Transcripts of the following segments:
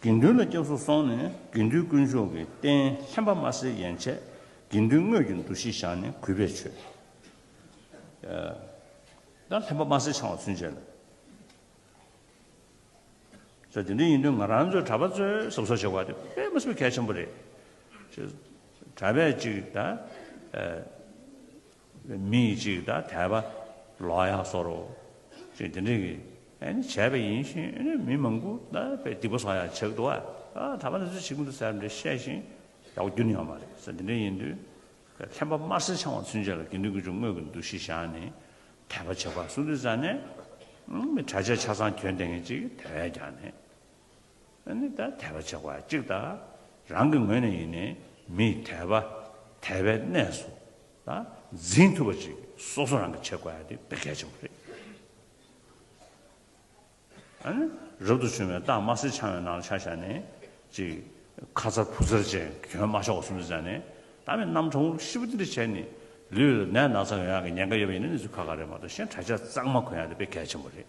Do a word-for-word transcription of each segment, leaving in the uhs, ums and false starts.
དགེ་འདུན་ལ་སྐྱབས་སུ་སོང་ནས་དགེ་འདུན་དཀོན་མཆོག་གི་རྟེན་ལྷན་པ་དམར་སེར་ཡན་ཆད་དགེ་འདུན་དངོས་ཀྱི་འདུ་ཤེས་བཞག་ནས་གུས་པས་མཆོད། ཨ། ད་ལྷན་པ་དམར་སེར་འཆང་བ་ཚུན་ཆད་ལ། ཟེར་དེ་འདྲ་ཡིན་དུས་ང་རང་ཚོའི་གྲྭ་པ་ཚོས་གཟབ་གཟབ་བྱེད་དགོས་པ་དེ་དཔེ་མི་སྲིད་པའི་གལ་ཆེན་པོ་རེད། གྲྭ་པས་གཅིག་ད། ཨ། མི་གཅིག་ད་དད་པ་ལོག་ཡག་བཟོ་འདྲ། ཅིག་དེ་འདྲ་གི་ཨ་ནི་བྱས་པ་ཡིན་ཞིང་ཨ་ནི་མི་མང་པོ་ད་དཔེ་སྡིག་པ་བཟོ་ཡག་བྱེད་ཀྱི་འདུག་བ། ཨ། གྲྭ་པ་འདི་ཚོས་བྱེད་ཀྱི་འདུག་ཟེར་འདྲ་བཤད་ཞིང་ཡག་པོ་རྒྱུན་ཡོད་མ་རེད་ཟེར། དེ་འདྲ་ཡིན་དུས་ལྷན་པ་དམར་སེར་འཆང་བ་ཚུན་ཆད་ལ་དགེ་འདུན་དཀོན་མཆོག་དངོས་ཀྱི་འདུ་ཤེས་བཞག་ནས་དད་པ་བྱེད་པ་སུ་འདི་ཟ་ནས་མི་གྲྭ་ཆས་ཆ་ཚང་གྱོན་བསྡད་མཁན་ཅིག་དད་པ་རྒྱག་ནས། ཨ་ནི་ད་དད་པ་བྱེད་དགོས་གཅིག་ད། རང་གི་ངོས་ནས་ཡིན་ནའི་མིའི་དད་པ་དད་པའི་གནས་སུ་ད་འཛིན་ཐུབ་པ་ཅིག་སོ་སོ་རང་གིས་བྱེད་དགོས་ཡ་དེ་དཔེ་གལ་ཆེན་པོ་རེད། ཨ་ནི་རབ་ཏུ་བྱུང་བའི་རྟགས་དམར་སེར་འཆང་བའི་ནང་ལ་ཆ་བཞག་ནས་ཅིག་ཁ་མཚར་བུ་མཚར་ཅན་གྱོན་མ་ཆོག་པ་སུ་འདི་ཟ་ནས་ད་མི་གནམ་གྲང་མོ་ཤི་བོ་དེ་འདྲ་བྱས་ནས་ལུས་ལ་ནད་ན་ཚ་ཡོང་ཡག་གི་ཉེན་ཁ་ཡོད་པ་ཡིན་ན་ནི་ཚུལ་ཁག་ཁག་རེད་མ་གཏོགས་གཞན་གྲྭ་ཆས་གཙང་མ་གོན་ཡ་དེ་དཔེ་གལ་ཆེན་པོ་རེད།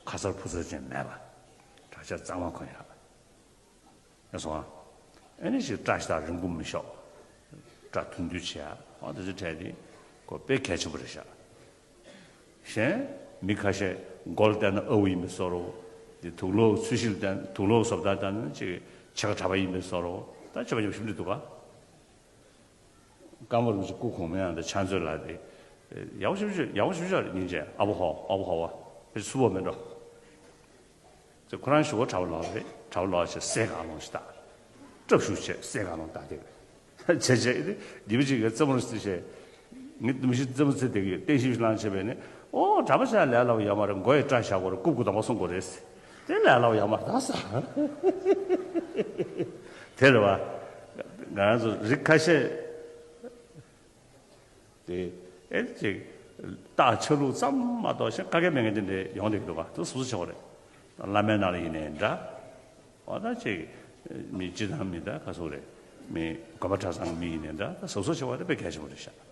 ཁ་མཚར་བུ་མཚར་ཅན་མེད་པ། གྲྭ་ཆས་གཙང་མ་གོན་ཡག་ཡ་སོང་ཨ། ཨ་ནི་ཞིག་སྐྲ་ཞིག་དང་རིང་པོ་མི་ཤོག་སྐྲ་ཐུང་ཐུང་བྱེད་ཡག་ཨ་དེ་ཚོ་གྲས་དེ་ཁོ་དཔེ་གལ་ཆེན་པོ་རེད་ཤག་གཞན་མི་ཁ་ཤས་མགོ་ལ་བལྟས་ན་ཨ་བོ་ཡིན་པའི་བཟོ་འདྲ། དེ་དུག་ལོག་ཚོས་གཞི་ལ་བལྟས་ན་དུག་ལོག་བཟོ་ལྟ་བལྟས་ན་ཅིག་ཕྱེད་ཀ་གྲྭ་པ་ཡིན་པའི་བཟོ་འདྲ། ད་ཆོས་པ་ཡག་པོ་ཞེ་པོ་འདུག་ག་ཀརྨ་རིན་པོ་ཆེ་སྐུ་གོང་མའི་ཡང་དེ་ཕྱག་མཛོད་ལ་དེ། ཡག་པོ་ཞེ་པོ་ཅིག་ཡག་པོ་ཞེ་པོ་ཅིག་རེད་སྙིང་རྗེ། ཨ་བོ་ཧོ་ཨ་བོ་ཧོ་བ། ཕལ་ཆེར་སུ་བོ་མེད་འགྲོ། ཚེ་ཁོ་རང་ཞུ་བ་གྲྭ་པ་ལོག་རེད། གྲྭ་པ་ལོག་བྱས་སའི་གང་ལོང་ཞིག་བཏགས། སྐྲ་བཞུ་བྱས་སའི་གང་ལོང་བཏགས་དེ། བྱས་བྱས་དེ་ཉི་མ་གཅིག་གི་རྩེད་མོ་རེ་རྩེ་བྱས། ངས་འདུམ་ཞིག་རྩེད་མོ་རྩེ་བསྡད་ཀྱི་ཡོད། བསྟན་བཤིག་བླངས་བྱས་པས་ནི། ཨོ་གྲྭ་པ་ཆགས་ལས་སླ་བོ་ཡོད་མ་རེད། མགོ་ཡི་སྐྲ་བཞར་དགོས་རེད། རྐུབ་ཀྱི་གདོང་པ་སྲུང་དགོས་རེད། དེ་ལས་སླ་བོ་ཡོད་མ་རེད་ད་ཟེར། དེ་རེད་བ། ང་རང་ཚོ་རིགས་ཁ་ཤས། དེ་ཨེ་ཅིག་རྟགས་ཆ་ལུགས་ཙམ་མ་གཏོགས་གཞན་དཀའ་ངལ་མེད་མཁན་དེ་འདྲ་ཡོང་བསྡད་ཀྱི་འདུག་ག་དེ་སོ་སོ་ཆེ་བ་རེད། བླ་མའི་ནང་ལ་ཡིན་ནའི་འདྲ། འོ་ད་ཅིག་མི་སྤྱི་བཏང་མི་ད་ག་ཚོད་རེད། མི་དགོན་པ་གྲྭ་ཚང་གི་མི་ཡིན་ནའི་འདྲ། ད་སོ་སོ་ཆེ་བ་དེ་དཔེ་གལ་ཆེན་པོ་རེད་ཤག